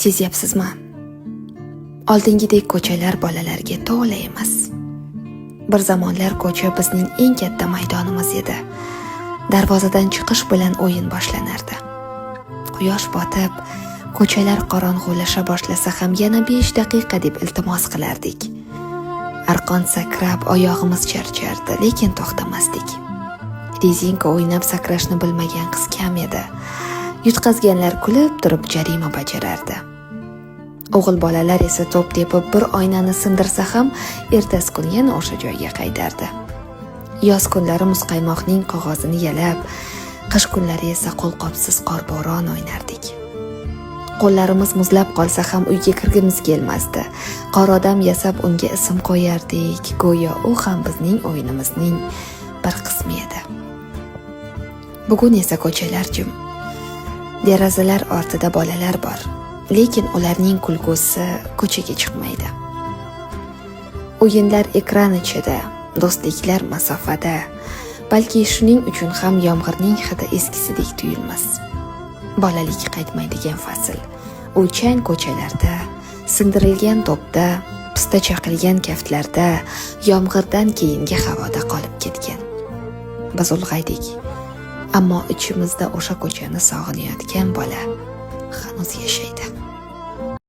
Sezyapsizmi? Oldingidek ko'chalar bolalarga to'la emas. Bir zamonlar ko'cha bizning eng katta maydonimiz edi. Darvozadan chiqish bilan o'yin boshlanardi. Quyosh botib, ko'chalar qorong'ulasha boshlasa ham yana 5 daqiqa deb iltimos qilardik. Arqon sakrab oyog'imiz charchardi, lekin to'xtamasdik. Rezinka o'ynab sakrashni bilmagan qiz kam edi. Yutqazganlar kulib turib jarima bajarardi. O'g'il bolalar esa to'p tepib bir oynani sindirsa ham ertasi kuni yana o'sha joyga qaytardi. Yoz kunlari muzqaymoqning qog'ozini yalab, qish kunlari esa qo'lqopsiz qorbo'ron o'ynardik. Qo'llarimiz muzlab qolsa ham uyga kirgimiz kelmasdi. Qor odam yasab unga ism qo'yardik, go'yo u ham bizning o'yinimizning bir qismi edi. Bugun esa ko'chalar jim. Derazalar ortida bolalar bor, lekin ularning kulgusi ko'chaga chiqmaydi. O'yinlar ekran ichida, do'stliklar masofada. Balki shuning uchun ham yomg'irning hidi eskisidek tuyulmas. Bolalik qaytmaydigan fasl. U chang ko'chalarda, sindirilgan to'pda, pista chaqilgan kaftlarda, yomg'irdan keyingi havoda qolib ketgan. Biz ulg'aydik, ammo ichimizda o'sha ko'chani sog'inayotgan bola hanuz yashaydi.